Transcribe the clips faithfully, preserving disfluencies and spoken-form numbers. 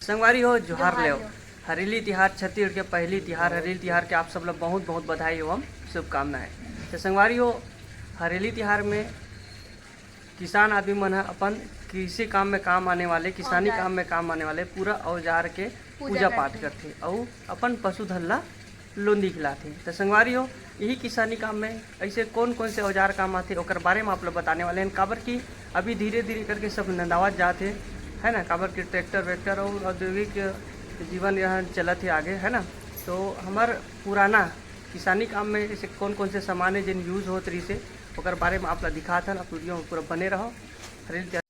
संगवारी हो, जोहार ले हो। हरेली तिहार, छत्तीसगढ़ के पहली तिहार, हरेली तिहार के आप सब ला बहुत बहुत बधाई एवं शुभकामनाएं। तो संगवारी हो, हरेली तिहार में किसान आदमी मन ह अपन कृषि काम में काम आने वाले, किसानी काम में काम आने वाले पूरा औजार के पूजा पाठ करथे अउ अपन पशुधन ला लोंदी खिलाथे। तो संगवारी हो, यही किसानी काम में ऐसे कौन कौन से औजार काम आथे, ओकर बारे में आप लोग बताने वाले हैं। काबर कि अभी धीरे धीरे करके सब नंदावत जात हे, है ना, काबर कि ट्रैक्टर वैक्टर और औद्योगिक जीवन यहाँ चलत हे आगे, है ना। तो हमार पुराना किसानी काम में ऐसे कौन कौन से सामान है जिन यूज होत रही से, ओकर बारे में आप ला दिखात हन, आप वीडियो में पूरा बने रहो।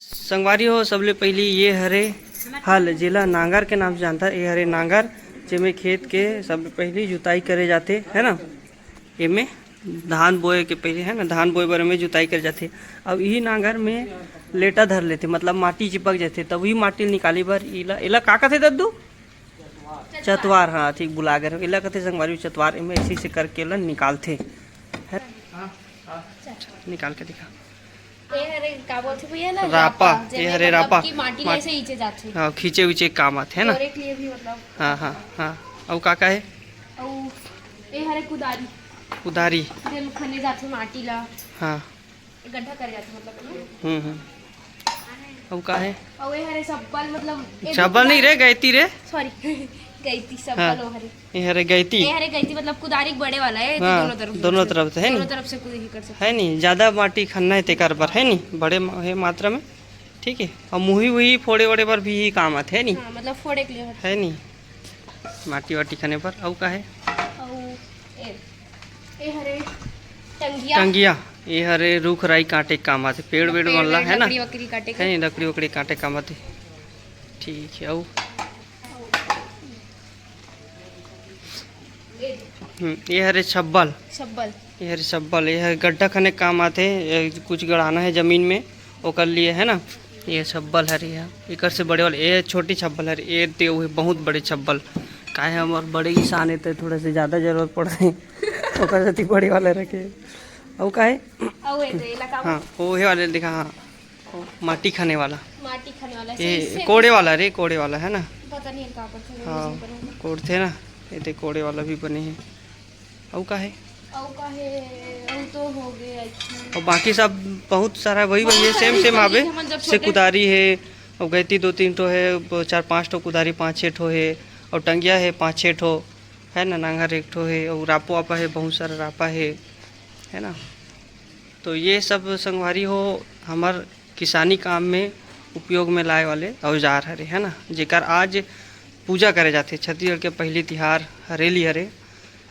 संगवारी हो, सबले पहली ये हरे हल, जेला नांगर के नाम से जानता, ये हरे नांगर, जेमे खेत के सबले पहली जुताई करे जाथे, है ना। एमे धान बोए के पहले, है ना, धान बोए बर एमे जुताई करे जाथे। अब यही नांगर में लेटा धर लेथे, मतलब माटी चिपक जाथे, तब वही माटी निकाले बर इला, इला का कथे दद्दू? चतवार, हाँ, ठीक बुला गए। इला कथे संगवारी चतवार, एमे ऐसे ऐसे करके ला निकालथे, है? निकाल के दिखा। ये हरे का बोलथे भैया ना, रापा, रापा, ये जेमे हरे मतलब रापा। कि माटी ला माट-, ऐसे खींचे जाथे। हाँ, खींचे उचे काम आथे, है ना? और एक लिए भी मतलब हाँ, हाँ, हाँ। अउ का का है? अउ ये हरे कुदारी। कुदारी। जेमे खने जाथे माटी ला। हाँ। गड्ढा करे जाथे मतलब, है ना? हम्म, हम्म। अउ का है? अउ ये हरे सब्बल, मतलब, ये सब्बल नहीं रे, गैती रे। सॉरी, गैती सब्बल हाँ। वो हरे। ये हरे गैती। ये हरे गैती, मतलब, कुदारी के बड़े वाला है, हाँ, दोनों तरफ से। दोनों तरफ से, है नी? दोनों तरफ से कुदारी कर सकते है नी? ज्यादा माटी खनना है तेकर बर, है नी? बड़े मा-, है मात्रा में, ठीक है। और मुही वही फोड़े वोड़े पर भी ही काम आथे, है नी? हाँ, मतलब, फोड़े के लिए होता है। है नी? माटी वाटी खने पर। अउ का है? अउ ए, ए हरे टंगिया। टंगिया, ये हरे रुख राई काटे के काम आथे, पेड़ वेड़ पेड़ मन ला, वेड़, है ना? लकड़ी वकड़ी काटे के। है नी, लकड़ी वकड़ी काटे के काम आथे। ठीक है, अउ? ए, हम्म, ये हरे छब्बल। छब्बल। ये हरे छब्बल, ये हरे गड्ढा खने के काम आथे, ये कुछ गड़ाना है जमीन में, ओकर लिए, है ना? ये छब्बल हरे, ये एकर से बड़े वाले, ये छोटी छब्बल हरे, ये ते वो बहुत बड़े छब्बल। काहे हमर बड़े किसान है तो थोड़ा से ज्यादा जरूरत पड़थे, ओकर सेती बड़े वाला रखे। अउ का है? अउ ये तो, ये ला का हाँ, वो हे वाले दिखा, हाँ, माटी खने वाला। माटी खने वाला, ये सही से कोड़े वाला रे, कोड़े वाला है ना? पता नहीं का करथे, हाँ, नहीं पता। कोड़थे ना, ये ते कोड़े वाला भी बने है। अउ का है? अउ का है? अउ तो हो गए, अच्छा। और बाकी सब बहुत सारा वही, वही है, सेम सेम आबे। हमन जब से छोटे कुदारी है, और गैती दो तीन ठो है, वो चार पाँच ठो कुदारी, पाँच छः ठो है, और टंगिया है पाँच छः ठो, है ना, नांगर एक ठो है, और रापो आपा है, बहुत सारा रापा है, है ना। तो ये सब संगवारी हो हमर किसानी काम में उपयोग में लाए वाले औजार हरे, है ना, जेकर आज पूजा करे जाथे। छत्तीसगढ़ के पहली तिहार हरेली हरे,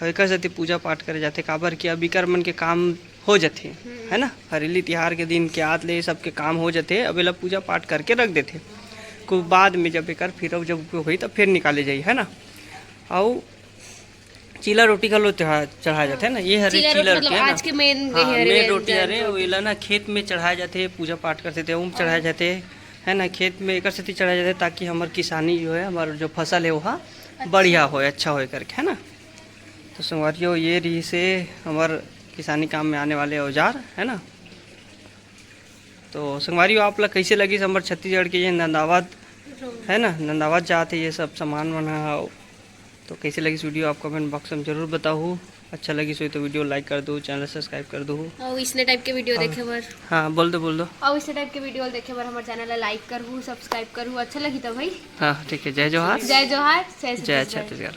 और एकर सेती पूजा पाठ करे जाथे, काबर कि अब इकर मन के काम हो जथे, हम्म। है ना। हरेली तिहार के दिन के आत ले सबके काम हो जथे, अब एला पूजा पाठ करके रख देथे। को बाद में जब एकर फिर जब उपयोग होई, तब फिर निकाले जाई, है ना। अउ चीला रोटी घलो चढ़ा, चढ़ाया जाथे ना। ये हरे चीला चीला रोटी, रोटी मतलब है ना? आज के मेन हाँ, ये हरे मेन व्यंजन रोटी हरे, जो वो एला ना खेत में चढ़ाया जाथे, पूजा पाठ करथे ते ओम चढ़ाया हाँ। जाथे, है ना। खेत में एकर सेती चढ़ाया जाथे ताकि हमर किसानी जो है, हमर जो फसल है, वो हा अच्छा। बढ़िया होए, अच्छा होए करके, है ना। तो संगवारियों, ये रही से हमर किसानी काम में आने वाले औजार, है ना। तो संगवारी हो, आप ला कैसे लगिस हमर छत्तीसगढ़ के ये नंदावत, है ना, नंदावत जात है ये सब सामान मन ह। तो कैसे लगिस वीडियो, आप कमेंट बॉक्स में जरूर बताहू। अच्छा लगिस होई तो वीडियो लाइक कर दो, चैनल सब्सक्राइब कर दो। और इसने टाइप के वीडियो और देखे बर हाँ, बोल दो, बोल दो। और इसने टाइप के वीडियो देखे बर हमारे चैनल ला लाइक करहू, सब्सक्राइब करहू। अच्छा लगी तो भाई। हाँ, ठीक है। जय जोहार। जय जोहार, जय जय छत्तीसगढ़। छत्तीसगढ़।